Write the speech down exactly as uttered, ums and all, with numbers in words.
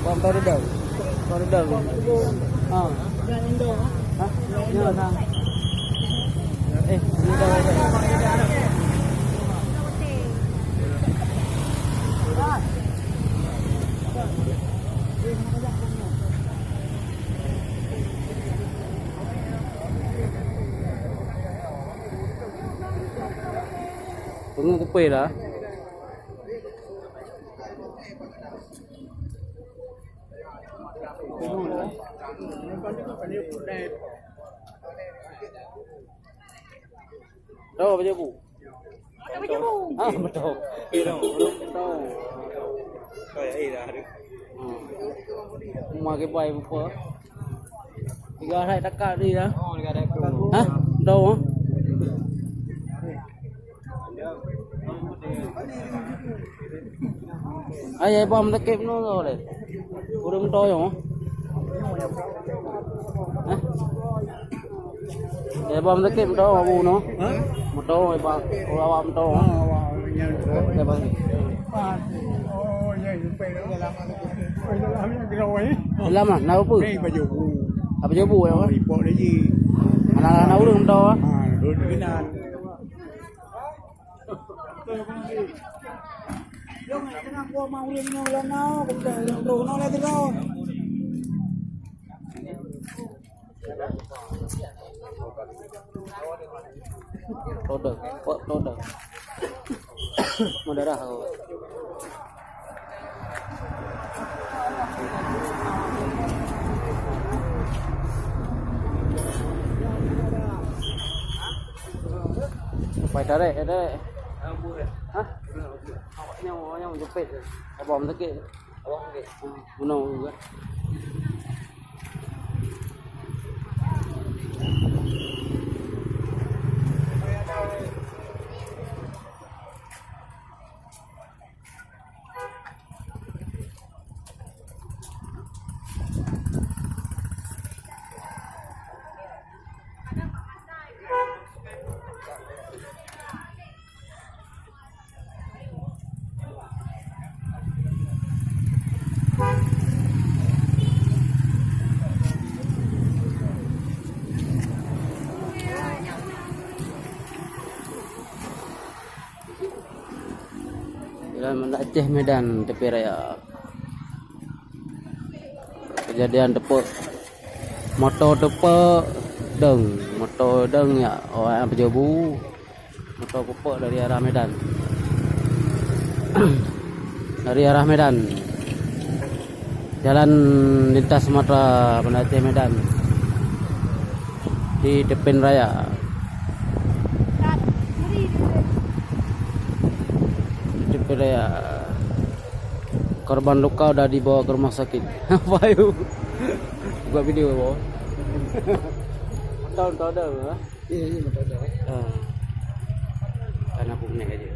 Bang, tau dong. Tau dong. Ha. Ha? Ya, ha. Eh, ini dah. Tunggu kupé dah. Tahu apa je bu? Ada apa je bu? Ah, betul. Betul. Tahu. Tahu ya, iya dah. Hmm. Rumah ke pai buka. Tiga hari takak ni dah. Oh, tiga hari. Hah? Tahu ah? Ai, ai, bang meutakib nyoe lé. Ureueng meuto nyoe. Hah? Ai, bang meutakib meuto abu nyoe. Hah? Meuto, ai, bang. Ureueng awak meuto. Oh, awak nyan. Ai, bang. Oh, nyan. Dalam lah, na apa? Ni baju bu. Apa baju bu ya? Ipok lagi. Anak-anak ureueng meuto. Ha, duduk di nan. Produk, kok produk. Mau darah aku. Pai tarek, tarek. Hah? Awak nyoe, awak nyoe jepit. Abang sakit. Abang sakit. Hmm, bunoe juga. Jalan Banda Aceh Medan, tepi raya. Kejadian teupeu, moto teupeu dong, moto dong ya, awak nyan peujobu, moto teupeu dari arah Medan. Dari arah Medan. Jalan lintas Sumatera, Banda Aceh Medan, di Teupeuen Raya. Di Teupeuen Raya. Korban luka udah dibawa ke rumah sakit. Apa yuk? Buat video apa? Tahu, tahu dah, ha? Iya, iya, tahu dah. Ah. Karena aku naik aja.